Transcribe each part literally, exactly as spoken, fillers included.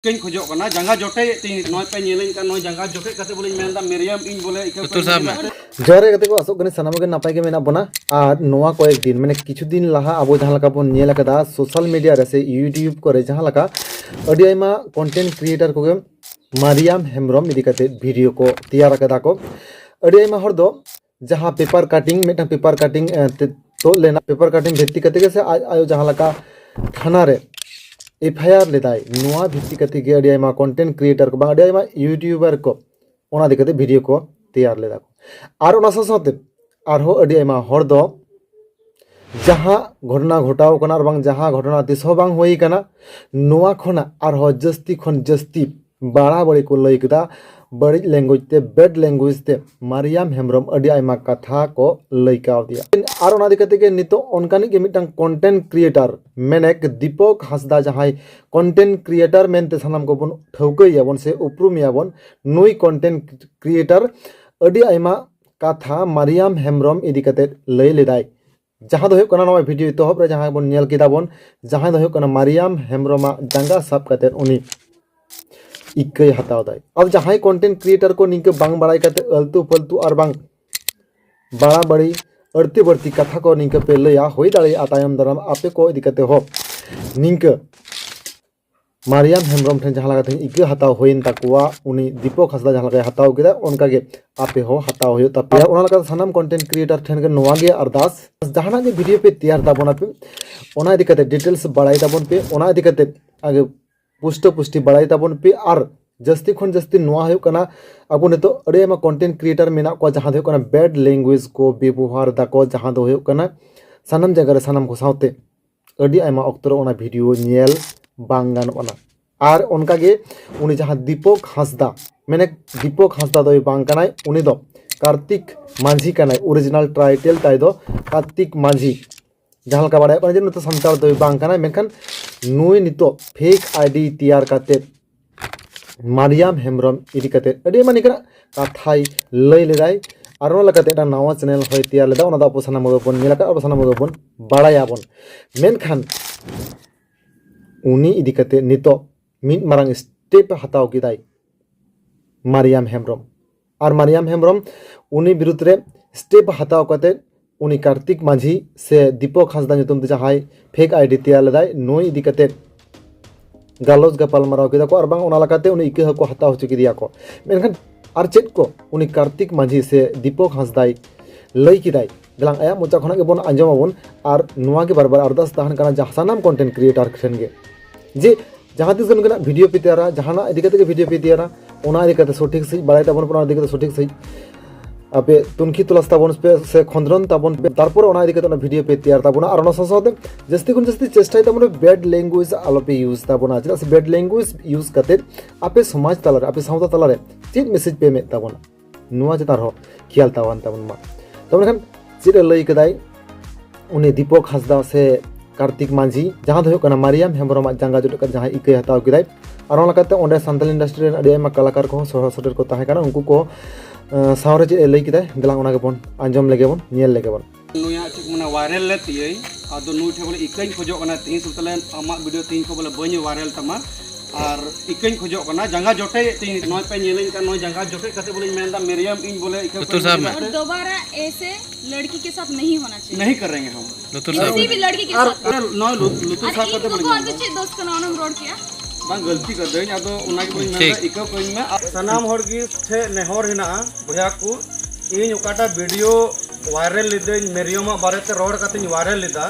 ᱤᱠᱟᱹᱧ ᱠᱷᱚᱡᱚᱜ ᱠᱟᱱᱟ, ᱡᱟᱸᱜᱟ ᱡᱚᱴᱮᱫ ᱛᱤᱧ, ᱱᱚᱜᱼᱚᱭ ᱯᱮ ᱧᱮᱞᱤᱧ ᱠᱟᱱ, ᱱᱚᱜᱼᱚᱭ ᱡᱟᱸᱜᱟ ᱡᱚᱴᱮᱫ ᱠᱟᱛᱮ ᱵᱚᱞᱮᱧ ᱢᱮᱱᱫᱟ, ᱢᱤᱨᱤᱭᱟᱢ, ᱤᱧ ᱵᱚᱞᱮ ᱤᱠᱟᱹ ᱞᱩᱛᱩᱨ ᱠᱟᱹᱧ ᱥᱟᱵ ᱢᱮ᱾ ᱡᱚᱦᱟᱨ ᱜᱮ ᱜᱟᱛᱮ ᱠᱚ, ᱟᱥᱚᱜ ᱠᱟᱹᱱᱟᱹᱧ ᱥᱟᱱᱟᱢ ᱜᱮ ᱱᱟᱯᱟᱭ ᱜᱮ ᱢᱮᱱᱟᱜ ᱵᱚᱱᱟ᱾ ᱟᱨ ᱱᱚᱣᱟ ᱠᱚᱭᱮᱠ ᱫᱤᱱ, ᱢᱟᱱᱮ ᱠᱤᱪᱷᱩ ᱫᱤᱱ ᱞᱟᱦᱟ ᱟᱵᱚ ᱡᱟᱦᱟᱸ ᱞᱮᱠᱟ ᱵᱚᱱ ᱧᱮᱞ ᱟᱠᱟᱫᱟ social media ᱨᱮ ᱥᱮ YouTube ᱠᱚᱨᱮ ᱡᱟᱦᱟᱸ ᱞᱮᱠᱟ ᱟᱹᱰᱤ ᱟᱭᱢᱟ content creator ᱠᱚᱜᱮ ᱢᱟᱨᱤᱭᱟᱢ ᱦᱮᱢᱵᱨᱚᱢ ᱤᱫᱤ ᱠᱟᱛᱮ video ᱠᱚ ᱛᱮᱭᱟᱨ ᱟᱠᱟᱫᱟ ᱠᱚ᱾ ᱟᱹᱰᱤ ᱟᱭᱢᱟ ᱦᱚᱲ ᱫᱚ ᱡᱟᱦᱟᱸ paper cutting, ᱢᱤᱫᱴᱟᱝ paper cutting, ᱮ, ᱛᱮ-, ᱛᱩᱫ ᱞᱮᱱᱟ, paper cutting ᱵᱷᱤᱛᱛᱤ ᱠᱟᱛᱮ ᱜᱮ ᱥᱮ ᱟᱡ ᱟᱭᱳ ᱡᱟᱦᱟᱸ ᱞᱮᱠᱟ ᱛᱷᱟᱱᱟ ᱨᱮ F I R ᱞᱮᱫᱟᱭ, ᱱᱚᱣᱟ ᱵᱷᱤᱛᱛᱤ ᱠᱟᱛᱮ ᱜᱮ ᱟᱹᱰᱤ ᱟᱭᱢᱟ content creator ᱠᱚ ᱵᱟᱝ, ᱟᱹᱰᱤ ᱟᱭᱢᱟ YouTuber ᱠᱚ ᱚᱱᱟ ᱤᱫᱤ ᱠᱟᱛᱮ video ᱠᱚ ᱛᱮᱭᱟᱨ ᱞᱮᱫᱟ ᱠᱚ᱾ ᱟᱨ ᱚᱱᱟ ᱥᱟᱶ ᱥᱟᱶᱛᱮ ᱟᱨᱦᱚᱸ ᱟᱹᱰᱤ ᱟᱭᱢᱟ ᱦᱚᱲ ᱫᱚ ᱡᱟᱦᱟᱸ ᱜᱷᱚᱴᱚᱱᱟ ᱜᱷᱚᱴᱟᱣ ᱠᱟᱱᱟ ᱟᱨ ᱵᱟᱝ ᱡᱟᱦᱟᱸ ᱜᱷᱚᱴᱚᱱᱟ ᱛᱤᱥ ᱦᱚᱸ ᱵᱟᱝ ᱦᱩᱭ ᱠᱟᱱᱟ, ᱱᱚᱣᱟ ᱠᱷᱚᱱᱟᱜ ᱟᱨᱦᱚᱸ ᱡᱟᱹᱥᱛᱤ ᱠᱷᱚᱱ ᱡᱟᱹᱥᱛᱤ ᱵᱟᱲᱟᱵᱟᱲᱤ ᱠᱚ ᱞᱟᱹᱭ ᱠᱮᱫᱟ, ᱵᱟᱹᱲᱤᱡ language ᱛᱮ, bad language ᱛᱮ ᱢᱟᱨᱤᱭᱟᱢ ᱦᱮᱢᱵᱨᱚᱢ ᱟᱹᱰᱤ ᱟᱭᱢᱟ ᱠᱟᱛᱷᱟ ᱠᱚ ᱞᱟᱹᱭ ᱠᱟᱣᱫᱮᱭᱟ᱾ ᱟᱨ ᱚᱱᱟ ᱤᱫᱤ ᱠᱟᱛᱮ ᱜᱮ ᱱᱤᱛᱚᱜ ᱚᱱᱠᱟᱱᱤᱡ ᱜᱮ ᱢᱤᱫᱴᱟᱝ content creator ᱢᱮᱱᱮᱠ ᱫᱤᱯᱚᱠ ᱦᱟᱸᱥᱫᱟ, ᱡᱟᱦᱟᱸᱭ content creator ᱢᱮᱱᱛᱮ ᱥᱟᱱᱟᱢ ᱠᱚᱵᱚᱱ ᱴᱷᱟᱹᱣᱠᱟᱹᱭᱮᱭᱟᱵᱚᱱ ᱥᱮ ᱩᱯᱨᱩᱢᱮᱭᱟᱵᱚᱱ, ᱱᱩᱭ content creator ᱟᱹᱰᱤ ᱟᱭᱢᱟ ᱠᱟᱛᱷᱟ ᱢᱟᱨᱤᱭᱟᱢ ᱦᱮᱢᱵᱨᱚᱢ ᱤᱫᱤ ᱠᱟᱛᱮ ᱞᱟᱹᱭ ᱞᱮᱫᱟᱭ᱾ ᱡᱟᱦᱟᱸ ᱫᱚ ᱦᱩᱭᱩᱜ ᱠᱟᱱᱟ, ᱱᱚᱣᱟ video ᱮᱛᱚᱦᱚᱵ ᱨᱮ ᱡᱟᱦᱟᱸ ᱵᱚᱱ ᱧᱮᱞ ᱠᱮᱫᱟ ᱵᱚᱱ, ᱡᱟᱦᱟᱸᱭ ᱫᱚ ᱦᱩᱭᱩᱜ ᱠᱟᱱᱟ ᱢᱟᱨᱤᱭᱟᱢ ᱦᱮᱢᱵᱨᱚᱢᱟᱜ ᱡᱟᱸᱜᱟ ᱥᱟᱵ ᱠᱟᱛᱮ ᱩᱱᱤ ᱤᱠᱟᱹᱭ ᱦᱟᱛᱟᱣ ᱫᱟᱭ᱾ ᱟᱫᱚ ᱡᱟᱦᱟᱸᱭ content creator ᱠᱚ ᱱᱤᱝᱠᱟᱹ ᱵᱟᱝ ᱵᱟᱲᱟᱭ ᱠᱟᱛᱮ ᱟᱹᱞᱛᱩ ᱯᱷᱟᱹᱞᱛᱩ ᱟᱨ ᱵᱟᱝ ᱵᱟᱲᱟᱵᱟᱲᱤ ᱟᱹᱲᱛᱤ ᱵᱟᱹᱲᱛᱤ ᱠᱟᱛᱷᱟ ᱠᱚ ᱱᱤᱝᱠᱟᱹ ᱯᱮ ᱞᱟᱹᱭᱟ, ᱦᱩᱭ ᱫᱟᱲᱮᱭᱟᱜᱼᱟ ᱛᱟᱭᱚᱢ ᱫᱟᱨᱟᱢ ᱟᱯᱮ ᱠᱚ ᱤᱫᱤ ᱠᱟᱛᱮ ᱦᱚᱸ ᱱᱤᱝᱠᱟᱹ ᱢᱟᱨᱤᱭᱟᱢ ᱦᱮᱢᱵᱨᱚᱢ ᱴᱷᱮᱱ ᱡᱟᱦᱟᱸ ᱞᱮᱠᱟᱛᱮ ᱤᱠᱟᱹ ᱦᱟᱛᱟᱣ ᱦᱩᱭᱮᱱ ᱛᱟᱠᱚᱣᱟ, ᱩᱱᱤ ᱫᱤᱯᱚᱠ ᱦᱟᱸᱥᱫᱟ ᱡᱟᱦᱟᱸ ᱞᱮᱠᱟᱭ ᱦᱟᱛᱟᱣ ᱠᱮᱫᱟ, ᱚᱱᱠᱟ ᱜᱮ ᱟᱯᱮ ᱦᱚᱸ ᱦᱟᱛᱟᱣ ᱦᱩᱭᱩᱜ ᱛᱟᱯᱮᱭᱟ᱾ ᱚᱱᱟ ᱞᱮᱠᱟᱛᱮ ᱥᱟᱱᱟᱢ content creator ᱴᱷᱮᱱ ᱜᱮ ᱱᱚᱣᱟ ᱜᱮ ᱟᱨᱫᱟᱥ, ᱡᱟᱦᱟᱱᱟᱜ ᱜᱮ video ᱯᱮ ᱛᱮᱭᱟᱨ ᱛᱟᱵᱚᱱᱟ ᱯᱮ, ᱚᱱᱟ ᱤᱫᱤ ᱠᱟᱛᱮ details ᱵᱟᱲᱟᱭ ᱛᱟᱵᱚᱱ ᱯᱮ, ᱚᱱᱟ ᱤᱫᱤ ᱠᱟᱛᱮ ᱟᱜᱮ ᱯᱩᱥᱴᱟᱹ ᱯᱩᱥᱴᱤ ᱵᱟᱲᱟᱭ ᱛᱟᱵᱚᱱ ᱯᱮ᱾ ᱟᱨ ᱡᱟᱹᱥᱛᱤ ᱠᱷᱚᱱ ᱡᱟᱹᱥᱛᱤ ᱱᱚᱣᱟ ᱦᱩᱭᱩᱜ ᱠᱟᱱᱟ, ᱟᱵᱚ ᱱᱤᱛᱚᱜ ᱟᱹᱰᱤ ᱟᱭᱢᱟ content creator ᱢᱮᱱᱟᱜ ᱠᱚᱣᱟ ᱡᱟᱦᱟᱸ ᱫᱚ ᱦᱩᱭᱩᱜ ᱠᱟᱱᱟ bad language ᱠᱚ ᱵᱮᱵᱚᱦᱟᱨ ᱫᱟᱠᱚ, ᱡᱟᱦᱟᱸ ᱫᱚ ᱦᱩᱭᱩᱜ ᱠᱟᱱᱟ ᱥᱟᱱᱟᱢ ᱡᱟᱭᱜᱟ ᱨᱮ ᱥᱟᱱᱟᱢ ᱠᱚ ᱥᱟᱶᱛᱮ ᱟᱹᱰᱤ ᱟᱭᱢᱟ ᱚᱠᱛᱚ ᱨᱮ ᱚᱱᱟ video ᱧᱮᱞ ᱵᱟᱝ ᱜᱟᱱᱚᱜ ᱠᱟᱱᱟ᱾ ᱟᱨ ᱚᱱᱠᱟᱜᱮ ᱩᱱᱤ ᱡᱟᱦᱟᱸ ᱫᱤᱯᱚᱠ ᱦᱟᱸᱥᱫᱟ, ᱢᱮᱱᱮ ᱫᱤᱯᱚᱠ ᱦᱟᱸᱥᱫᱟ ᱫᱚᱭ ᱵᱟᱝ ᱠᱟᱱᱟᱭ, ᱩᱱᱤ ᱫᱚ ᱠᱟᱨᱛᱤᱠ ᱢᱟᱹᱡᱷᱤ ᱠᱟᱱᱟᱭ, original title ᱛᱟᱭ ᱫᱚ ᱠᱟᱨᱛᱤᱠ ᱢᱟᱹᱡᱷᱤ᱾ ᱡᱟᱦᱟᱸ ᱞᱮᱠᱟ ᱵᱟᱲᱟᱭᱚᱜ ᱠᱟᱱᱟ ᱡᱮ ᱱᱩᱭ ᱫᱚ ᱥᱟᱱᱛᱟᱲ ᱫᱚᱭ ᱵᱟᱝ ᱠᱟᱱᱟᱭ, ᱢᱮᱱᱠᱷᱟᱱ ᱱᱩᱭ ᱱᱤᱛᱚᱜ fake I D ᱛᱮᱭᱟᱨ ᱠᱟᱛᱮ ᱢᱟᱨᱤᱭᱟᱢ ᱦᱮᱢᱵᱨᱚᱢ ᱤᱫᱤ ᱠᱟᱛᱮ ᱟᱹᱰᱤ ᱟᱭᱢᱟ ᱱᱤᱝᱠᱟᱹᱱᱟᱜ ᱠᱟᱛᱷᱟᱭ ᱞᱟᱹᱭ ᱞᱮᱫᱟᱭ᱾ ᱟᱨ ᱚᱱᱟ ᱞᱮᱠᱟᱛᱮ ᱢᱤᱫᱴᱟᱝ ᱱᱟᱣᱟ channel ᱦᱚᱸᱭ ᱛᱮᱭᱟᱨ ᱞᱮᱫᱟ, ᱚᱱᱟ ᱫᱚ ᱟᱵᱚ ᱥᱟᱱᱟᱢ ᱠᱚᱜᱮ ᱵᱚᱱ ᱧᱮᱞ ᱟᱠᱟᱫ, ᱟᱵᱚ ᱥᱟᱱᱟᱢ ᱠᱚᱜᱮ ᱵᱚᱱ ᱵᱟᱲᱟᱭᱟᱵᱚᱱ᱾ ᱢᱮᱱᱠᱷᱟᱱ ᱩᱱᱤ ᱤᱫᱤ ᱠᱟᱛᱮ ᱱᱤᱛᱚᱜ ᱢᱤᱫ ᱢᱟᱨᱟᱝ ᱥᱴᱮᱯ ᱦᱟᱛᱟᱣ ᱠᱮᱫᱟᱭ ᱢᱟᱨᱤᱭᱟᱢ ᱦᱮᱢᱵᱨᱚᱢ᱾ ᱟᱨ ᱢᱟᱨᱤᱭᱟᱢ ᱦᱮᱢᱵᱨᱚᱢ ᱩᱱᱤ ᱵᱤᱨᱩᱫᱽ ᱨᱮ ᱥᱴᱮᱯ ᱦᱟᱛᱟᱣ ᱠᱟᱛᱮ ᱩᱱᱤ ᱠᱟᱨᱛᱤᱠ ᱢᱟᱹᱡᱷᱤ ᱥᱮ ᱫᱤᱯᱚᱠ ᱦᱟᱸᱥᱫᱟ ᱧᱩᱛᱩᱢ ᱛᱮ ᱡᱟᱦᱟᱸᱭ ᱯᱷᱮᱠ ᱟᱭᱰᱤ ᱛᱮᱭᱟᱨ ᱞᱮᱫᱟᱭ, ᱱᱩᱭ ᱤᱫᱤ ᱠᱟᱛᱮ ᱜᱟᱞᱚᱪ ᱜᱟᱯᱟᱞᱢᱟᱨᱟᱣ ᱠᱮᱫᱟ ᱠᱚ, ᱟᱨ ᱵᱟᱝ ᱚᱱᱟ ᱞᱮᱠᱟᱛᱮ ᱩᱱᱤ ᱤᱠᱟᱹ ᱦᱚᱸᱠᱚ ᱦᱟᱛᱟᱣ ᱦᱚᱪᱚ ᱠᱮᱫᱮᱭᱟ ᱠᱚ᱾ ᱢᱮᱱᱠᱷᱟᱱ ᱟᱨ ᱪᱮᱫ ᱠᱚ ᱩᱱᱤ ᱠᱟᱨᱛᱤᱠ ᱢᱟᱹᱡᱷᱤ ᱥᱮ ᱫᱤᱯᱚᱠ ᱦᱟᱸᱥᱫᱟᱭ ᱞᱟᱹᱭ ᱠᱮᱫᱟᱭ, ᱫᱮᱞᱟᱝ ᱟᱭᱟᱜ ᱢᱚᱪᱟ ᱠᱷᱚᱱᱟᱜ ᱜᱮᱵᱚᱱ ᱟᱸᱡᱚᱢ ᱟᱵᱚᱱ᱾ ᱟᱨ ᱱᱚᱣᱟ ᱜᱮ ᱵᱟᱨ ᱵᱟᱨ ᱟᱨᱫᱟᱥ ᱛᱟᱦᱮᱱ ᱠᱟᱱᱟ ᱡᱟᱦᱟᱸ ᱥᱟᱱᱟᱢ ᱠᱚᱱᱴᱮᱱᱴ ᱠᱨᱤᱭᱮᱴᱟᱨ ᱴᱷᱮᱱ ᱜᱮ, ᱡᱮ ᱡᱟᱦᱟᱸ ᱛᱤᱥ ᱜᱮ ᱱᱚᱝᱠᱟᱱᱟᱜ ᱵᱷᱤᱰᱤᱭᱳ ᱯᱮ ᱛᱮᱭᱟᱨᱟ, ᱡᱟᱦᱟᱱᱟᱜ ᱤᱫᱤ ᱠᱟᱛᱮ ᱜᱮ ᱵᱷᱤᱰᱤᱭᱳ ᱯᱮ ᱛᱮᱭᱟᱨᱟ, ᱚᱱᱟ ᱤᱫᱤ ᱠᱟᱛᱮ ᱥᱚᱴᱷᱤᱠ ᱥᱟᱺᱦᱤᱡ ᱵᱟᱲᱟᱭ ᱛᱟᱵᱚᱱ ᱯᱮ, ᱚᱱᱟ ᱤᱫᱤ ᱠᱟᱛᱮ ᱥᱚᱴᱷᱤᱠ ᱥᱟᱺᱦᱤᱡ ᱟᱯᱮ ᱛᱩᱱᱠᱷᱤ ᱛᱚᱞᱟᱥ ᱛᱟᱵᱚᱱ ᱯᱮ ᱥᱮ ᱠᱷᱚᱸᱫᱽᱨᱚᱱ ᱛᱟᱵᱚᱱ ᱯᱮ, ᱛᱟᱨᱯᱚᱨᱮ ᱚᱱᱟ ᱤᱫᱤ ᱠᱟᱛᱮ ᱚᱱᱟ ᱵᱷᱤᱰᱤᱭᱳ ᱯᱮ ᱛᱮᱭᱟᱨ ᱛᱟᱵᱚᱱᱟ᱾ ᱟᱨ ᱚᱱᱟ ᱥᱟᱶ ᱥᱟᱶᱛᱮ ᱡᱟᱹᱥᱛᱤ ᱠᱷᱚᱱ ᱡᱟᱹᱥᱛᱤ ᱪᱮᱥᱴᱟᱭ ᱛᱟᱵᱚᱱ ᱯᱮ ᱵᱮᱰ ᱞᱮᱝᱜᱩᱭᱮᱡᱽ ᱟᱞᱚ ᱯᱮ ᱤᱭᱩᱡᱽ ᱛᱟᱵᱚᱱᱟ, ᱪᱮᱫᱟᱜ ᱥᱮ ᱵᱮᱰ ᱞᱮᱝᱜᱩᱭᱮᱡᱽ ᱤᱭᱩᱡᱽ ᱠᱟᱛᱮ ᱟᱯᱮ ᱥᱚᱢᱟᱡᱽ ᱛᱟᱞᱟᱨᱮ, ᱟᱯᱮ ᱥᱟᱶᱛᱟ ᱛᱟᱞᱟᱨᱮ ᱪᱮᱫ ᱢᱮᱥᱮᱡᱽ ᱯᱮ ᱮᱢᱮᱫ ᱛᱟᱵᱚᱱᱟ, ᱱᱚᱣᱟ ᱪᱮᱛᱟᱱ ᱨᱮᱦᱚᱸ ᱠᱷᱮᱭᱟᱞ ᱛᱟᱵᱚᱱ ᱛᱟᱵᱚᱱ ᱢᱟ᱾ ᱛᱚᱵᱮ ᱠᱷᱟᱱ ᱪᱮᱫ ᱮ ᱞᱟᱹᱭ ᱠᱮᱫᱟᱭ ᱩᱱᱤ ᱫᱤᱯᱚᱠ ᱦᱟᱸᱥᱫᱟ ᱥᱮ ᱠᱟᱨᱛᱤᱠ ᱢᱟᱹᱡᱷᱤ, ᱡᱟᱦᱟᱸ ᱫᱚ ᱦᱩᱭᱩᱜ ᱠᱟᱱᱟ ᱢᱟᱨᱤᱭᱟᱢ ᱦᱮᱢᱵᱨᱚᱢᱟᱜ ᱡᱟᱸᱜᱟ ᱡᱚᱴᱮᱫ ᱠᱟᱛᱮ ᱡᱟᱦᱟᱸᱭ ᱤᱠᱟᱹᱭ ᱦᱟᱛᱟᱣ ᱠᱮᱫᱟᱭ᱾ ᱟᱨ ᱚᱱᱟ ᱞᱮᱠᱟᱛᱮ ᱚᱸᱰᱮ ᱥᱟᱱᱛᱟᱞᱤ ᱤᱱᱰᱟᱥᱴᱨᱤ ᱨᱮᱱ ᱟᱹᱰᱤ ᱟᱭᱢᱟ ᱠᱟᱞᱟᱠᱟᱨ ᱠᱚᱦᱚᱸ ᱥᱚᱦᱚᱨ ᱥᱮᱴᱮᱨ ᱠᱚ ᱛᱟᱦᱮᱸ ᱠᱟᱱᱟ, ᱩᱱᱠᱩ ᱠᱚ ᱟᱸ, ᱥᱟᱶᱨᱮ ᱪᱮᱫ ᱮ ᱞᱟᱹᱭ ᱠᱮᱫᱟᱭ, ᱫᱮᱞᱟᱝ ᱚᱱᱟ ᱜᱮᱵᱚᱱ ᱟᱸᱡᱚᱢ ᱞᱮᱜᱮ ᱵᱚᱱ, ᱧᱮᱞ ᱞᱮᱜᱮ ᱵᱚᱱ᱾ ᱱᱩᱭᱟᱜ ᱪᱮᱫ ᱠᱚ ᱢᱮᱱᱟ, ᱣᱟᱭᱨᱟᱞ ᱞᱮᱫ ᱛᱤᱭᱟᱹᱧ᱾ ᱟᱫᱚ ᱱᱩᱭ ᱴᱷᱮᱱ ᱵᱚᱞᱮ ᱤᱠᱟᱹᱧ ᱠᱷᱚᱡᱚᱜ ᱠᱟᱱᱟ, ᱛᱤᱦᱤᱧ ᱥᱩᱫᱷᱟᱹ ᱛᱟᱞᱮ ᱟᱢᱟᱜ ᱵᱷᱤᱰᱤᱭᱳ ᱛᱤᱦᱤᱧ ᱠᱷᱚᱱ ᱵᱚᱞᱮ ᱵᱟᱹᱧ ᱣᱟᱭᱨᱟᱞ ᱛᱟᱢᱟ᱾ ᱟᱨ ᱤᱠᱟᱹᱧ ᱠᱷᱚᱡᱚᱜ ᱠᱟᱱᱟ, ᱡᱟᱸᱜᱟ ᱡᱚᱴᱮᱫ ᱛᱤᱧ, ᱱᱚᱜᱼᱚᱭ ᱯᱮ ᱧᱮᱞᱤᱧ ᱠᱟᱱ, ᱱᱚᱜᱼᱚᱭ ᱡᱟᱸᱜᱟ ᱡᱚᱴᱮᱫ ᱠᱟᱛᱮ ᱵᱚᱞᱮᱧ ᱢᱮᱱᱫᱟ, ᱢᱮᱨᱤᱭᱟᱢ, ᱤᱧ ᱵᱚᱞᱮ ᱤᱠᱟᱹ ᱞᱩᱛᱩᱨ ᱠᱷᱚᱡᱚᱜ ᱥᱟᱵ ᱢᱮ᱾ ᱠᱟᱱᱟ᱾ और दोबारा ऐसे लड़की के साथ नहीं होना चाहिए। नहीं करेंगे हम। ᱞᱩᱛᱩᱨ ᱥᱟᱵ ᱠᱤᱥᱤ ᱢᱮ᱾ ᱵᱷᱤ ᱞᱟᱲᱠᱤ ᱠᱮ ᱟᱨ ᱥᱟᱛᱷ᱾ ᱟᱨ ᱱᱚᱣᱟ ᱞᱩ-, ᱞᱩᱛᱩᱨ ᱟᱨ ᱥᱟᱵ ᱤᱧ ᱠᱟᱛᱮ ᱫᱚ ᱵᱚᱞᱮ ᱟᱫᱚ ᱧᱮᱞ ᱪᱮᱫ ᱫᱚᱥ ᱠᱟᱱᱟ ᱚᱱᱟᱢ ᱨᱚᱲ ᱠᱮᱜᱼᱟ? ᱵᱟᱝ, ᱜᱟᱹᱞᱛᱤ ᱠᱟᱹᱫᱟᱹᱧ, ᱟᱫᱚ ᱚᱱᱟ ᱜᱮ ᱵᱚᱞᱮᱧ ᱢᱮᱱᱫᱟ, ᱴᱷᱤᱠ᱾ ᱤᱠᱟᱹ ᱠᱟᱹᱧ ᱢᱮ᱾ ᱟᱨ ᱥᱟᱱᱟᱢ ᱦᱚᱲ ᱜᱮ ᱴᱷᱮᱡ ᱱᱮᱦᱚᱨ ᱦᱮᱱᱟᱜᱼᱟ, ᱵᱚᱭᱦᱟ ᱠᱚ, ᱤᱧ ᱚᱠᱟᱴᱟᱜ ᱵᱷᱤᱰᱤᱭᱳ ᱣᱟᱭᱨᱟᱞ ᱞᱤᱫᱟᱹᱧ, ᱢᱮᱨᱤᱭᱚᱢᱟᱜ ᱵᱟᱨᱮᱛᱮ ᱨᱚᱲ ᱠᱟᱛᱮᱧ ᱣᱟᱭᱨᱟᱞ ᱞᱮᱫᱟ,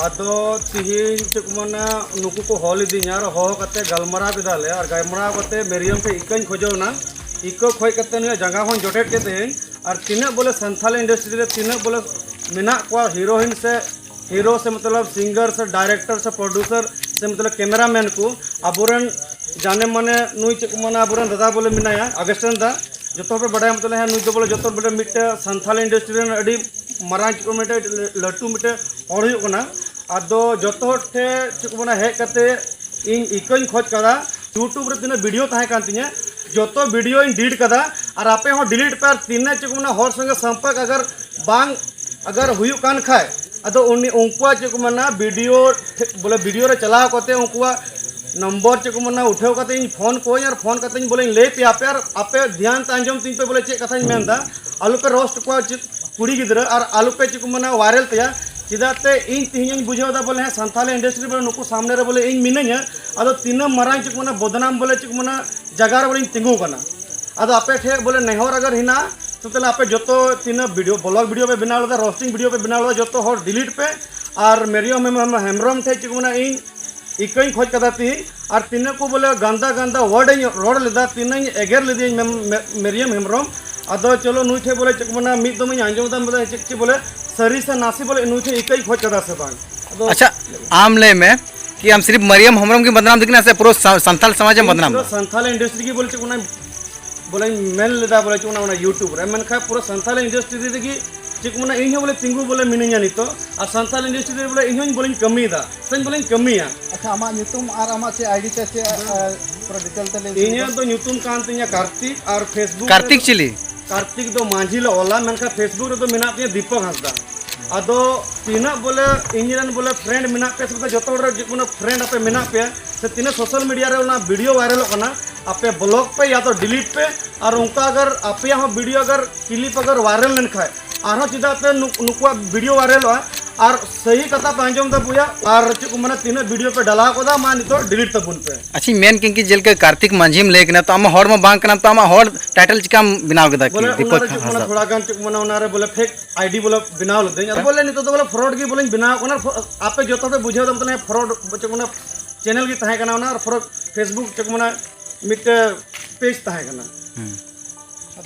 ᱟᱫᱚ ᱛᱤᱦᱤᱧ ᱪᱮᱫ ᱠᱚ ᱢᱮᱱᱟ, ᱱᱩᱠᱩ ᱠᱚ ᱦᱚᱦᱚ ᱞᱤᱫᱤᱧᱟ ᱟᱨ ᱦᱚᱦᱚ ᱠᱟᱛᱮ ᱜᱟᱞᱢᱟᱨᱟᱣ ᱠᱮᱫᱟᱞᱮ, ᱟᱨ ᱜᱟᱞᱢᱟᱨᱟᱣ ᱠᱟᱛᱮ ᱢᱮᱨᱤᱭᱚᱢ ᱴᱷᱮᱡ ᱤᱠᱟᱹᱧ ᱠᱷᱚᱡᱚᱜ ᱠᱟᱱᱟ, ᱤᱠᱟᱹ ᱠᱷᱚᱡ ᱠᱟᱛᱮ ᱱᱩᱭᱟᱜ ᱡᱟᱸᱜᱟ ᱦᱚᱸᱧ ᱡᱚᱴᱮᱫ ᱠᱮᱫ ᱛᱟᱭᱟᱹᱧ᱾ ᱟᱨ ᱛᱤᱱᱟᱹᱜ ᱵᱚᱞᱮ ᱥᱟᱱᱛᱷᱟᱞᱤ ᱤᱱᱰᱟᱥᱴᱨᱤ ᱨᱮ ᱛᱤᱱᱟᱹᱜ ᱵᱚᱞᱮ ᱢᱮᱱᱟᱜ ᱠᱚᱣᱟ ᱦᱤᱨᱳᱭᱤᱱ ᱥᱮ ᱦᱤᱨᱳ ᱥᱮ ᱢᱚᱛᱞᱚᱵ ᱥᱤᱝᱜᱟᱨ ᱥᱮ ᱰᱟᱭᱨᱮᱠᱴᱚᱨ ᱥᱮ ᱯᱨᱚᱰᱭᱩᱥᱟᱨ ᱥᱮ ᱢᱚᱛᱞᱚᱵ ᱠᱮᱢᱮᱨᱟᱢᱮᱱ ᱠᱚ, ᱟᱵᱚᱨᱮᱱ ᱡᱟᱱᱮ ᱢᱟᱱᱮ ᱱᱩᱭ ᱪᱮᱫ ᱠᱚ ᱢᱮᱱᱟ, ᱟᱵᱚᱨᱮᱱ ᱫᱟᱫᱟ ᱵᱚᱞᱮ ᱢᱮᱱᱟᱭᱟ ᱟᱜᱚᱥᱴᱤᱱ ᱫᱟ, ᱡᱚᱛᱚ ᱦᱚᱲ ᱯᱮ ᱵᱟᱰᱟᱭᱟ ᱢᱚᱛᱞᱚᱵ, ᱦᱮᱸ, ᱱᱩᱭ ᱫᱚ ᱵᱚᱞᱮ ᱡᱚᱛᱚ ᱦᱚᱲ ᱵᱚᱞᱮ ᱢᱤᱫᱴᱮᱡ ᱥᱟᱱᱛᱷᱟᱞᱤ ᱤᱱᱰᱟᱥᱴᱨᱤ ᱨᱮᱱ ᱟᱹᱰᱤ ᱢᱟᱨᱟᱝ ᱪᱮᱫ ᱠᱚ ᱢᱤᱫᱴᱮᱡ ᱞᱟᱹᱴᱩ ᱢᱤᱫᱴᱮᱡ ᱦᱚᱲ ᱦᱩᱭᱩᱜ ᱠᱟᱱᱟ᱾ ᱟᱫᱚ ᱡᱚᱛᱚ ᱦᱚᱲ ᱴᱷᱮᱡ ᱪᱮᱫ ᱠᱚ ᱢᱮᱱᱟ, ᱦᱮᱡ ᱠᱟᱛᱮ ᱤᱧ ᱤᱠᱟᱹᱧ ᱠᱷᱚᱡᱽ ᱠᱟᱫᱟ᱾ YouTube ᱨᱮ ᱛᱤᱱᱟᱹᱜ ᱵᱷᱤᱰᱤᱭᱳ ᱛᱟᱦᱮᱸ ᱠᱟᱱ ᱛᱤᱧᱟᱹ, ᱡᱚᱛᱚ ᱵᱷᱤᱰᱤᱭᱳᱧ ᱰᱤᱞᱤᱴ ᱠᱟᱫᱟ᱾ ᱟᱨ ᱟᱯᱮ ᱦᱚᱸ ᱰᱤᱞᱤᱴ ᱯᱮ, ᱟᱨ ᱛᱤᱱᱟᱹᱜ ᱪᱮᱫ ᱠᱚ ᱢᱮᱱᱟ, ᱦᱚᱲ ᱥᱚᱸᱜᱮ ᱥᱚᱢᱯᱚᱨᱠ ᱟᱜᱟᱨ ᱵᱟᱝ ᱟᱜᱟᱨ ᱦᱩᱭᱩᱜ ᱠᱟᱱ ᱠᱷᱟᱡ, ᱟᱫᱚ ᱩᱱᱤ ᱩᱱᱠᱩᱣᱟᱜ ᱪᱮᱫ ᱠᱚ ᱢᱮᱱᱟ, ᱵᱷᱤᱰᱤᱭᱳ ᱴᱷᱮ-, ᱵᱚᱞᱮ ᱵᱷᱤᱰᱤᱭᱳ ᱨᱮ ᱪᱟᱞᱟᱣ ᱠᱟᱛᱮ ᱩᱱᱠᱩᱣᱟᱜ ᱱᱚᱢᱵᱚᱨ ᱪᱮᱫ ᱠᱚ ᱢᱮᱱᱟ ᱩᱴᱷᱟᱹᱣ ᱠᱟᱛᱮ ᱤᱧ ᱯᱷᱳᱱ ᱠᱚᱣᱟᱧ ᱟᱨ ᱯᱷᱳᱱ ᱠᱟᱛᱮ ᱤᱧ ᱵᱚᱞᱮᱧ ᱞᱟᱹᱭ ᱯᱮᱭᱟ ᱟᱯᱮ, ᱟᱨ ᱟᱯᱮ ᱫᱷᱮᱭᱟᱱ ᱛᱮ ᱟᱸᱡᱚᱢ ᱛᱤᱧ ᱯᱮ ᱵᱚᱞᱮ ᱪᱮᱫ ᱠᱟᱛᱷᱟᱧ ᱢᱮᱱ ᱮᱫᱟ᱾ ᱟᱞᱚ ᱯᱮ ᱨᱳᱥᱴ ᱠᱚᱣᱟ ᱪᱮᱫ ᱠᱩᱲᱤ ᱜᱤᱫᱽᱨᱟᱹ, ᱟᱨ ᱟᱞᱚ ᱯᱮ ᱪᱮᱫ ᱠᱚ ᱢᱮᱱᱟ ᱣᱟᱭᱨᱟᱞ ᱛᱮᱭᱟ᱾ ᱪᱮᱫᱟᱜ ᱛᱮ ᱤᱧ ᱛᱮᱦᱮᱧ ᱤᱧ ᱵᱩᱡᱷᱟᱹᱣ ᱮᱫᱟ ᱵᱚᱞᱮ ᱦᱮᱸ ᱥᱟᱱᱛᱟᱞᱤ ᱤᱱᱰᱟᱥᱴᱨᱤ ᱵᱚᱞᱮ ᱱᱩᱠᱩ ᱥᱟᱢᱱᱮ ᱨᱮ ᱵᱚᱞᱮ ᱤᱧ ᱢᱤᱱᱟᱹᱧᱟ, ᱟᱫᱚ ᱛᱤᱱᱟᱹᱜ ᱢᱟᱨᱟᱝ ᱪᱮᱫ ᱠᱚ ᱢᱮᱱᱟ ᱵᱚᱫᱱᱟᱢ ᱵᱚᱞᱮ ᱪᱮᱫ ᱠᱚ ᱢᱮᱱᱟ ᱡᱟᱭᱜᱟ ᱨᱮ ᱵᱚᱞᱮᱧ ᱛᱤᱸᱜᱩ ᱟᱠᱟᱱᱟ᱾ ᱟᱫᱚ ᱟᱯᱮ ᱴᱷᱮᱱ ᱵᱚᱞᱮ ᱱᱮᱦᱚᱨ ᱟᱜᱟᱨ ᱦᱮᱱᱟᱜᱼᱟ, ᱛᱚ ᱛᱟᱦᱞᱮ ᱟᱯᱮ ᱡᱚᱛᱚ ᱛᱤᱱᱟᱹᱜ ᱵᱷᱤᱰᱤᱭᱳ, ᱵᱞᱚᱜ ᱵᱷᱤᱰᱤᱭᱳ ᱯᱮ ᱵᱮᱱᱟᱣ ᱞᱮᱫᱟ, ᱨᱳᱥᱴᱤᱝ ᱵᱷᱤᱰᱤᱭᱳ ᱯᱮ ᱵᱮᱱᱟᱣ ᱞᱮᱫᱟ, ᱡᱚᱛᱚ ᱦᱚᱲ ᱰᱤᱞᱤᱴ ᱯᱮ᱾ ᱟᱨ ᱢᱮᱨᱤᱭᱚᱢ ᱦᱮᱢ-, ᱦᱮᱢ-, ᱦᱮᱢᱵᱨᱚᱢ ᱴᱷᱮᱱ ᱪᱮᱫ ᱠᱚ ᱢᱮᱱᱟ ᱤᱧ ᱤᱠᱟᱹᱧ ᱠᱷᱚᱡ ᱠᱟᱫᱟ ᱛᱤᱦᱤᱧ, ᱟᱨ ᱛᱤᱱᱟᱹᱜ ᱠᱚ ᱵᱚᱞᱮ ᱜᱟᱱᱫᱟ ᱜᱟᱱᱫᱟ ᱣᱟᱨᱰ ᱤᱧ ᱨᱚᱲ ᱞᱮᱫᱟ, ᱛᱤᱱᱟᱹᱜ ᱤᱧ ᱮᱜᱮᱨ ᱞᱮᱫᱮᱭᱟᱹᱧ ᱢᱮᱢ-, ᱢᱮ-, ᱢᱮᱨᱤᱭᱚᱢ ᱦᱮᱢᱵᱨᱚᱢ᱾ ᱟᱫᱚ ᱪᱚᱞᱚ ᱱᱩᱭ ᱴᱷᱮᱱ ᱵᱚᱞᱮ ᱪᱮᱫ ᱠᱚ ᱢᱮᱱᱟ ᱢᱤᱫ ᱫᱚᱢ ᱤᱧ ᱟᱸᱡᱚᱢ ᱮᱫᱟ ᱢᱮᱱᱫᱟ ᱪᱮᱫ ᱪᱮᱫ ᱵᱚᱞᱮ ᱥᱟᱹᱨᱤ ᱥᱮ ᱱᱟᱥᱮ ᱵᱚᱞᱮ ᱱᱩᱭ ᱴᱷᱮᱱ ᱤᱠᱟᱹᱧ ᱠᱷᱚᱡ ᱠᱟᱫᱟ ᱥᱮ ᱵᱟᱝ᱾ ᱟᱫᱚ ᱟᱪᱪᱷᱟ, ᱟᱢ ᱞᱟᱹᱭ ᱢᱮ ᱠᱤ ᱟᱢ ᱥᱤᱨᱯ ᱢᱟᱨᱤᱭᱟᱢ ᱦᱮᱢᱵᱨᱚᱢ ᱜᱮ ᱵᱚᱫᱱᱟᱢ ᱫᱤᱠᱱᱟ ᱥᱮ ᱯᱩᱨᱟᱹ ᱥᱟ-, ᱥᱟᱱᱛᱟᱞ ᱥᱚᱢᱟᱡᱽ ᱮᱢ ᱤᱧ ᱵᱚᱫᱱᱟᱢ ᱯᱩᱨᱟᱹ ᱫᱟ? ᱥᱟᱱᱛᱟᱞ ᱤᱱᱰᱟᱥᱴᱨᱤ ᱜᱮ ᱵᱚᱞᱮ ᱪᱮᱫ ᱠᱚ ᱢᱮᱱᱟ ᱵᱚᱞᱮᱧ ᱢᱮᱱ ᱞᱮᱫᱟ ᱵᱚᱞᱮ ᱪᱮᱫ ᱚᱱᱟ, ᱚᱱᱟ YouTube ᱨᱮ, ᱢᱮᱱᱠᱷᱟᱱ ᱯᱩᱨᱟᱹ ᱥᱟᱱᱛᱟᱞ ᱤᱱᱰᱟᱥᱴᱨᱤ ᱨᱮᱜᱮ ᱪᱮᱫ ᱠᱚ ᱢᱮᱱᱟ ᱤᱧ ᱦᱚᱸ ᱵᱚᱞᱮ ᱛᱤᱸᱜᱩ ᱵᱚᱞᱮ ᱢᱤᱱᱟᱹᱧᱟ ᱱᱤᱛᱚᱜ, ᱟᱨ ᱥᱟᱱᱛᱟᱞ ᱤᱱᱰᱟᱥᱴᱨᱤ ᱨᱮ ᱵᱚᱞᱮ ᱤᱧ ᱦᱚᱸᱧ ᱵᱚᱞᱮᱧ ᱠᱟᱹᱢᱤᱭᱮᱫᱟ ᱥᱮᱧ ᱵᱚᱞᱮᱧ ᱠᱟᱹᱢᱤᱭᱟ᱾ ᱟᱪᱪᱷᱟ, ᱟᱢᱟᱜ ᱧᱩᱛᱩᱢ ᱟᱨ ᱟᱢᱟᱜ ᱪᱮᱫ ID ᱥᱮ ᱪᱮᱫ, ᱟ, ᱯᱩᱨᱟᱹ detail ᱛᱮ ᱞᱟᱹᱭ ᱤᱧᱟᱹᱜ ᱥᱚᱫᱚᱨ᱾ ᱫᱚ ᱧᱩᱛᱩᱢ ᱠᱟᱱ ᱛᱤᱧᱟ ᱠᱟᱨᱛᱤᱠ, ᱟᱨ Facebook ᱠᱟᱨᱛᱤᱠ ᱨᱮᱫᱚ ᱪᱤᱞᱤ? ᱠᱟᱨᱛᱤᱠ ᱫᱚ ᱢᱟᱹᱡᱷᱤ ᱞᱮ ᱚᱞᱟ, ᱢᱮᱱᱠᱷᱟᱱ Facebook ᱨᱮᱫᱚ ᱢᱮᱱᱟᱜ ᱛᱤᱧᱟ ᱫᱤᱯᱚᱠ ᱦᱟᱸᱥᱫᱟ᱾ ᱟᱫᱚ ᱛᱤᱱᱟᱹᱜ ᱵᱚᱞᱮ ᱤᱧ ᱨᱮᱱ ᱵᱚᱞᱮ friend ᱢᱮᱱᱟᱜ ᱯᱮᱭᱟ ᱥᱮ ᱡᱚᱛᱚ ᱦᱚᱲ ᱨᱮ ᱡᱮᱠᱳᱱᱳ friend ᱟᱯᱮ ᱢᱮᱱᱟᱜ ᱯᱮᱭᱟ ᱥᱮ ᱛᱤᱱᱟᱹᱜ social media ᱨᱮ ᱚᱱᱟ ᱵᱷᱤᱰᱤᱭᱳ ᱣᱟᱭᱨᱟᱞᱚᱜ ᱠᱟᱱᱟ, ᱟᱯᱮ block ᱯᱮ ᱭᱟ ᱛᱚ delete ᱯᱮ᱾ ᱟᱨ ᱚᱱᱠᱟ ᱟᱜᱟᱨ ᱟᱯᱮᱭᱟᱜ ᱦᱚᱸ ᱵᱷᱤᱰᱤᱭᱳ ᱟᱜᱟᱨ clip ᱟᱜᱟᱨ ᱣᱟᱭᱨᱟᱞ ᱞᱮᱱᱠᱷᱟᱱ ᱟᱨᱦᱚᱸ ᱪᱮᱫᱟᱜ ᱯᱮ ᱱᱩᱠ-, ᱱᱩᱠᱩᱣᱟᱜ ᱵᱷᱤᱰᱤᱭᱳ ᱣᱟᱭᱨᱟᱞᱚᱜᱼᱟ? ᱟᱨ ᱥᱟᱹᱦᱤ ᱠᱟᱛᱷᱟ ᱯᱮ ᱟᱸᱡᱚᱢ ᱮᱫᱟ ᱵᱚᱭᱦᱟ, ᱟᱨ ᱪᱮᱫ ᱠᱚ ᱢᱮᱱᱟ ᱛᱤᱱᱟᱹᱜ ᱵᱷᱤᱰᱤᱭᱳ ᱯᱮ ᱰᱟᱞᱟᱣ ᱠᱟᱫᱟ ᱢᱟ ᱱᱤᱛᱚᱜ delete ᱛᱟᱵᱚᱱ ᱯᱮ᱾ ᱟᱪᱪᱷᱟᱧ ᱢᱮᱱ ᱠᱮᱫ ᱜᱮ ᱡᱮᱞᱮᱠᱟ ᱠᱟᱨᱛᱤᱠ ᱢᱟᱹᱡᱷᱤᱢ ᱞᱟᱹᱭ ᱠᱟᱱᱟ, ᱛᱚ ᱟᱢ ᱦᱚᱲ ᱢᱟ ᱵᱟᱝ ᱠᱟᱱᱟᱢ, ᱛᱚ ᱟᱢᱟᱜ ᱦᱚᱲ title ᱪᱤᱠᱟᱢ ᱵᱮᱱᱟᱣ ᱠᱮᱫᱟ ᱠᱤ ᱵᱚᱞᱮ ᱫᱤᱯᱚᱠ ᱚᱱᱟᱨᱮ ᱪᱮᱫ ᱠᱚ ᱢᱮᱱᱟ ᱦᱟᱸᱥᱫᱟ? ᱛᱷᱚᱲᱟ ᱜᱟᱱ ᱪᱮᱫ ᱠᱚ ᱢᱮᱱᱟ ᱚᱱᱟᱨᱮ ᱵᱚᱞᱮ fake ID ᱵᱚᱞᱮ ᱵᱮᱱᱟᱣ ᱞᱤᱫᱟᱹᱧ᱾ ᱟᱫᱚ ᱵᱚᱞᱮ ᱱᱤᱛᱚᱜ ᱫᱚ ᱵᱚᱞᱮ fraud ᱜᱮ ᱵᱚᱞᱮᱧ ᱵᱮᱱᱟᱣ ᱠᱟᱱᱟ᱾ ᱟᱯᱮ ᱡᱚᱛᱚ ᱯᱮ ᱵᱩᱡᱷᱟᱹᱣ ᱫᱟᱢ ᱛᱟᱦᱞᱮ fraud ᱪᱮᱫ ᱠᱚ ᱢᱮᱱᱟ channel ᱜᱮ ᱛᱟᱦᱮᱸ ᱠᱟᱱᱟ, ᱚᱱᱟ fraud Facebook ᱪᱮᱫ ᱠᱚ ᱢᱮᱱᱟ ᱢᱤᱫᱴᱮᱡ page ᱛᱟᱦᱮᱸ ᱠᱟᱱᱟ᱾ ᱦᱩᱸ᱾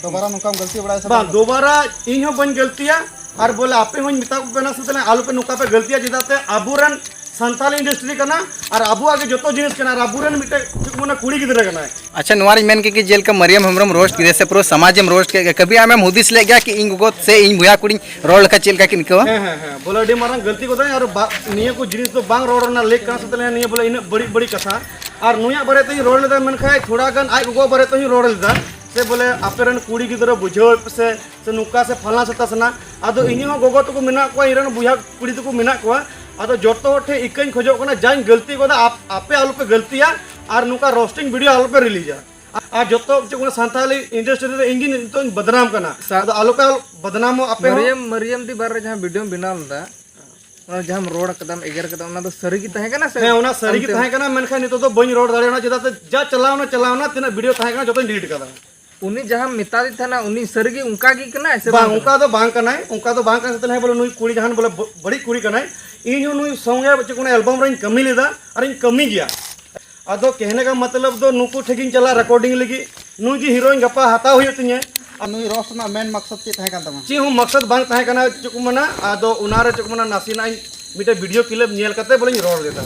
ᱫᱚᱵᱟᱨᱟ ᱱᱚᱝᱠᱟᱢ ᱜᱟᱹᱞᱛᱤ ᱵᱟᱲᱟᱭᱟ ᱥᱮ ᱵᱟᱝ, ᱵᱟᱝ? ᱫᱚᱵᱟᱨᱟ ᱤᱧ ᱦᱚᱸ ᱵᱟᱹᱧ ᱜᱟᱹᱞᱛᱤᱭᱟ, ᱟᱨ ᱵᱚᱞᱮ ᱟᱯᱮ ᱦᱚᱸᱧ ᱢᱮᱛᱟ ᱯᱮ ᱠᱟᱱᱟ ᱥᱮ ᱛᱟᱦᱞᱮ ᱟᱞᱚᱯᱮ ᱱᱚᱝᱠᱟ ᱯᱮ ᱜᱟᱹᱞᱛᱤᱭᱟ, ᱪᱮᱫᱟᱜ ᱛᱮ ᱟᱵᱚᱨᱮᱱ ᱥᱟᱱᱛᱟᱞᱤ ᱤᱱᱰᱟᱥᱴᱨᱤ ᱠᱟᱱᱟ, ᱟᱨ ᱟᱵᱚᱣᱟᱜ ᱜᱮ ᱡᱚᱛᱚ ᱡᱤᱱᱤᱥ ᱠᱟᱱᱟ, ᱟᱨ ᱟᱵᱚᱨᱮᱱ ᱢᱤᱫᱴᱮᱡ ᱪᱮᱫ ᱠᱚ ᱢᱮᱱᱟ ᱠᱩᱲᱤ ᱜᱤᱫᱽᱨᱟᱹ ᱠᱟᱱᱟᱭ᱾ ᱟᱪᱪᱷᱟ, ᱱᱚᱣᱟ ᱨᱤᱧ ᱢᱮᱱ ᱠᱮᱫ ᱜᱮ, ᱡᱮᱞᱮᱠᱟ ᱢᱟᱨᱤᱭᱟᱢ ᱦᱮᱢᱵᱨᱚᱢ ᱨᱳᱥᱴ ᱠᱮᱫᱮᱭᱟ ᱥᱮ ᱯᱩᱨᱟᱹ ᱥᱚᱢᱟᱡᱽ ᱮᱢ ᱨᱳᱥᱴ ᱠᱮᱫ ᱜᱮ, ᱠᱟᱹᱵᱷᱤ ᱟᱢᱮᱢ ᱦᱩᱫᱤᱥ ᱞᱮᱫ ᱜᱮᱭᱟ ᱠᱤ ᱤᱧ ᱜᱚᱜᱚ ᱥᱮ ᱤᱧ ᱵᱚᱭᱦᱟ ᱠᱩᱲᱤᱧ ᱨᱚᱲ ᱞᱮᱠᱷᱟᱱ ᱪᱮᱫ ᱞᱮᱠᱟ ᱠᱤᱱ ᱟᱹᱭᱠᱟᱹᱣᱟ? ᱦᱮᱸ, ᱦᱮᱸ, ᱦᱮᱸ, ᱵᱚᱞᱮ ᱟᱹᱰᱤ ᱢᱟᱨᱟᱝ ᱜᱟᱹᱞᱛᱤ ᱠᱚᱫᱚ, ᱟᱨ ᱵᱟ-, ᱱᱤᱭᱟᱹ ᱠᱚ ᱡᱤᱱᱤᱥ ᱫᱚ ᱵᱟᱝ ᱨᱚᱲ ᱨᱮᱱᱟᱜ ᱞᱮᱠ ᱠᱟᱱᱟ ᱥᱮ ᱛᱟᱦᱞᱮ ᱱᱤᱭᱟᱹ ᱵᱚᱞᱮ ᱤᱱᱟᱹᱜ ᱵᱟᱹᱲᱤᱡ ᱵᱟᱹᱲᱤᱡ ᱠᱟᱛᱷᱟ᱾ ᱟᱨ ᱱᱩᱭᱟᱜ ᱵᱟᱨᱮ ᱛᱮᱧ ᱨᱚᱲ ᱞᱮᱫᱟ, ᱢᱮᱱᱠᱷᱟᱱ ᱛᱷᱚᱲᱟ ᱜᱟᱱ ᱟᱡ ᱜᱚᱜᱚ ᱵᱟᱨᱮ ᱛᱮᱦᱚᱸᱧ ᱨᱚᱲ ᱞᱮᱫᱟ, ᱥᱮ ᱵᱚᱞᱮ ᱟᱯᱮ ᱨᱮᱱ ᱠᱩᱲᱤ ᱜᱤᱫᱽᱨᱟᱹ ᱵᱩᱡᱷᱟᱹᱣ ᱯᱮ ᱥᱮ, ᱥᱮ ᱱᱚᱝᱠᱟ ᱥᱮ ᱯᱷᱟᱞᱱᱟ ᱥᱮ ᱛᱟᱥᱱᱟ᱾ ᱟᱫᱚ ᱤᱧᱟᱹᱜ ᱦᱚᱸ ᱜᱚᱜᱚ ᱛᱟᱠᱚ ᱢᱮᱱᱟᱜ ᱠᱚᱣᱟ, ᱤᱧ ᱨᱮᱱ ᱵᱚᱭᱦᱟ ᱠᱩᱲᱤ ᱛᱟᱠᱚ ᱢᱮᱱᱟᱜ ᱠᱚᱣᱟ, ᱟᱫᱚ ᱡᱚᱛᱚ ᱦᱚᱲ ᱴᱷᱮᱱ ᱤᱠᱟᱹᱧ ᱠᱷᱚᱡᱚᱜ ᱠᱟᱱᱟ, ᱡᱟᱧ ᱜᱟᱹᱞᱛᱤ ᱠᱟᱫᱟ, ᱟᱯ- ᱟᱯᱮ ᱟᱞᱚᱯᱮ ᱜᱟᱹᱞᱛᱤᱭᱟ ᱟᱨ ᱱᱚᱝᱠᱟ ᱨᱳᱥᱴᱤᱝ ᱵᱷᱤᱰᱤᱭᱳ ᱟᱞᱚᱯᱮ ᱨᱤᱞᱤᱡᱟ᱾ ᱟᱨ ᱡᱚᱛᱚ ᱪᱮᱫ ᱠᱚ ᱢᱮᱱᱟ, ᱥᱟᱱᱛᱟᱲᱤ ᱤᱱᱰᱟᱥᱴᱨᱤ ᱨᱮ ᱤᱧ ᱜᱮ ᱱᱤᱛᱚᱜ ᱤᱧ ᱵᱚᱫᱱᱟᱢ ᱠᱟᱱᱟ᱾ ᱟᱫᱚ ᱟᱞᱚᱯᱮ ᱟᱞᱚ ᱵᱚᱫᱱᱟᱢᱚᱜ ᱟᱯᱮ ᱦᱚᱸ᱾ ᱢᱟᱨᱤᱭᱟᱢ ᱢᱟᱨᱤᱭᱟᱢ ᱫᱤ ᱵᱟᱨᱮ ᱡᱟᱦᱟᱸ ᱵᱷᱤᱰᱤᱭᱳᱢ ᱵᱮᱱᱟᱣ ᱞᱮᱫᱟ, ᱚᱱᱟ ᱡᱟᱦᱟᱸᱢ ᱨᱚᱲ ᱠᱟᱫᱟᱢ, ᱮᱜᱮᱨ ᱠᱟᱫᱟᱢ, ᱚᱱᱟ ᱫᱚ ᱥᱟᱹᱨᱤ ᱜᱮ ᱛᱟᱦᱮᱸ ᱠᱟᱱᱟ ᱥᱮ? ᱦᱮᱸ, ᱚᱱᱟ ᱥᱟᱹᱨᱤ ᱜᱮ ᱚᱱᱛᱮ ᱛᱟᱦᱮᱸ ᱠᱟᱱᱟ, ᱢᱮᱱᱠᱷᱟᱱ ᱱᱤᱛᱚᱜ ᱫᱚ ᱵᱟᱹᱧ ᱨᱚᱲ ᱫᱟᱲᱮᱭᱟᱜᱼᱟ, ᱪᱮᱫᱟᱜ ᱥᱮ ᱡᱟ ᱪᱟᱞᱟᱣᱱᱟ ᱪᱟᱞᱟᱣᱱᱟ, ᱛᱤᱱᱟᱹᱜ ᱵᱷᱤᱰᱤᱭᱳ ᱛᱟᱦᱮᱸ ᱠᱟᱱᱟ ᱡᱚᱛᱚᱧ ᱰᱤᱞᱤᱴ ᱠᱟᱫᱟ᱾ ᱩᱱᱤ ᱡᱟᱦᱟᱸᱢ ᱢᱮᱛᱟᱫᱮ ᱛᱟᱦᱮᱱᱟ, ᱩᱱᱤ ᱥᱟᱹᱨᱤᱜᱮ ᱚᱱᱠᱟ ᱜᱮ ᱠᱟᱱᱟᱭ ᱥᱮ ᱵᱟᱝ? ᱵᱟᱝ, ᱚᱱᱠᱟ ᱫᱚ ᱵᱟᱝ ᱠᱟᱱᱟᱭ, ᱚᱱᱠᱟ ᱫᱚ ᱵᱟᱝ ᱠᱟᱱ ᱛᱟᱦᱮᱸ ᱵᱚᱞᱮ ᱱᱩᱭ ᱠᱩᱲᱤ ᱡᱟᱦᱟᱱ ᱵᱚᱞᱮ ᱵᱚ- ᱵᱟᱹᱲᱤᱡ ᱠᱩᱲᱤ ᱠᱟᱱᱟᱭ᱾ ᱤᱧ ᱦᱚᱸ ᱱᱩᱭ ᱥᱚᱸᱜᱮ ᱪᱮᱫ ᱠᱚ ᱢᱮᱱᱟ, ᱮᱞᱵᱟᱢ ᱨᱮᱧ ᱠᱟᱹᱢᱤ ᱞᱮᱫᱟ ᱟᱨᱤᱧ ᱠᱟᱹᱢᱤ ᱜᱮᱭᱟ᱾ ᱟᱫᱚ ᱠᱮᱦᱱᱮ ᱠᱟ ᱢᱚᱛᱞᱚᱵ ᱫᱚ ᱱᱩᱠᱩ ᱴᱷᱮᱱ ᱜᱤᱧ ᱪᱟᱞᱟᱜᱼᱟ ᱨᱮᱠᱚᱨᱰᱤᱝ ᱞᱟᱹᱜᱤᱫ, ᱱᱩᱭ ᱜᱮ ᱦᱤᱨᱳᱭᱤᱱ ᱜᱟᱯᱟ ᱦᱟᱛᱟᱣ ᱦᱩᱭᱩᱜ ᱛᱤᱧᱟᱹ᱾ ᱟᱨ ᱱᱩᱭ ᱨᱳᱥᱴ ᱨᱮᱱᱟᱜ ᱢᱮᱱ ᱢᱟᱠᱥᱚᱫ ᱪᱮᱫ ᱛᱟᱦᱮᱸ ᱠᱟᱱ ᱛᱟᱢᱟ? ᱪᱮᱫ ᱦᱚᱸ ᱢᱟᱠᱥᱚᱫ ᱵᱟᱝ ᱛᱟᱦᱮᱸ ᱠᱟᱱᱟ, ᱪᱮᱫ ᱠᱚ ᱢᱮᱱᱟ, ᱟᱫᱚ ᱚᱱᱟᱨᱮ ᱪᱮᱫ ᱠᱚ ᱢᱮᱱᱟ, ᱱᱟᱥᱮᱱᱟᱜ ᱤᱧ ᱢᱤᱫᱴᱮᱱ ᱵᱷᱤᱰᱤᱭᱳ ᱠᱞᱤᱯ ᱧᱮᱞ ᱠᱟᱛᱮ ᱵᱚᱞᱮᱧ ᱨᱚᱲ ᱞᱮᱫᱟ᱾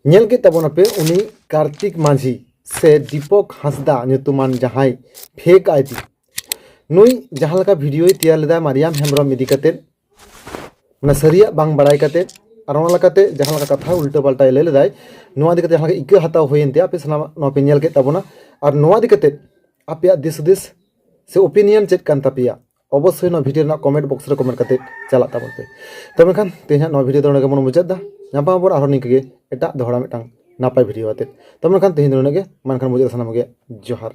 ᱧᱮᱞ ᱠᱮᱫ ᱛᱟᱵᱚᱱᱟᱯᱮ ᱩᱱᱤ ᱠᱟᱨᱛᱤᱠ ᱢᱟᱹᱡᱷᱤ ᱥᱮ ᱫᱤᱯᱚᱠ ᱦᱟᱸᱥᱫᱟ ᱧᱩᱛᱩᱢᱟᱱ ᱡᱟᱦᱟᱸᱭ ᱯᱷᱮᱠ ᱟᱭᱰᱤ, ᱱᱩᱭ ᱡᱟᱦᱟᱸ ᱞᱮᱠᱟ ᱵᱷᱤᱰᱤᱭᱳᱭ ᱛᱮᱭᱟᱨ ᱞᱮᱫᱟ ᱢᱟᱨᱤᱭᱟᱢ ᱦᱮᱢᱵᱨᱚᱢ ᱤᱫᱤ ᱠᱟᱛᱮ, ᱚᱱᱟ ᱥᱟᱹᱨᱤᱭᱟᱜ ᱵᱟᱝ ᱵᱟᱲᱟᱭ ᱠᱟᱛᱮ, ᱟᱨ ᱚᱱᱟ ᱞᱮᱠᱟᱛᱮ ᱡᱟᱦᱟᱸ ᱞᱮᱠᱟ ᱠᱟᱛᱷᱟ ᱩᱞᱴᱟᱹ ᱯᱟᱞᱴᱟᱭ ᱞᱟᱹᱭ ᱞᱮᱫᱟᱭ, ᱱᱚᱣᱟ ᱤᱫᱤ ᱠᱟᱛᱮ ᱡᱟᱦᱟᱸ ᱞᱮᱠᱟ ᱤᱠᱟᱹ ᱦᱟᱛᱟᱣ ᱦᱩᱭᱮᱱ ᱛᱮ ᱟᱯᱮ ᱥᱟᱱᱟᱢᱟᱜ ᱱᱚᱣᱟ ᱯᱮ ᱧᱮᱞ ᱠᱮᱫ ᱛᱟᱵᱚᱱᱟ᱾ ᱟᱨ ᱱᱚᱣᱟ ᱤᱫᱤ ᱠᱟᱛᱮ ᱟᱯᱮᱭᱟᱜ ᱫᱤᱥ ᱦᱩᱫᱤᱥ ᱥᱮ ᱳᱯᱤᱱᱤᱭᱚᱱ ᱪᱮᱫ ᱠᱟᱱ ᱛᱟᱯᱮᱭᱟ? ᱚᱵᱚᱥᱥᱳᱭ ᱱᱚᱣᱟ ᱵᱷᱤᱰᱤᱭᱳ ᱨᱮᱱᱟᱜ ᱠᱚᱢᱮᱱᱴ ᱵᱚᱠᱥ ᱨᱮ ᱠᱚᱢᱮᱱᱴ ᱠᱟᱛᱮ ᱪᱟᱞᱟᱜ ᱛᱟᱵᱚᱱ ᱯᱮ᱾ ᱛᱚᱵᱮ ᱠᱷᱟᱱ ᱛᱮᱦᱮᱧᱟᱜ ᱱᱚᱣᱟ ᱵᱷᱤᱰᱤᱭᱳ ᱫᱚ ᱱᱚᱰᱮ ᱜᱮᱵᱚᱱ ᱢᱩᱪᱟᱹᱫ ᱫᱟ᱾ ᱧᱟᱯᱟᱢ ᱟᱵᱚᱱ ᱟᱨᱦᱚᱸ ᱱᱤᱝᱠᱟᱹ ᱜᱮ ᱮᱴᱟᱜ ᱫᱚᱦᱲᱟ ᱢᱤᱫᱴᱟᱝ ᱱᱟᱯᱟᱭ ᱵᱷᱤᱰᱤᱭᱳ ᱟᱛᱮ᱾ ᱛᱚᱵᱮ ᱠᱷᱟᱱ ᱛᱮᱦᱮᱧ ᱫᱚ ᱱᱩᱱᱟᱹᱜ ᱜᱮ, ᱢᱟ ᱮᱱᱠᱷᱟᱱ ᱢᱩᱪᱟᱹᱫ ᱨᱮ ᱥᱟᱱᱟᱢ ᱜᱮ ᱡᱚᱦᱟᱨ᱾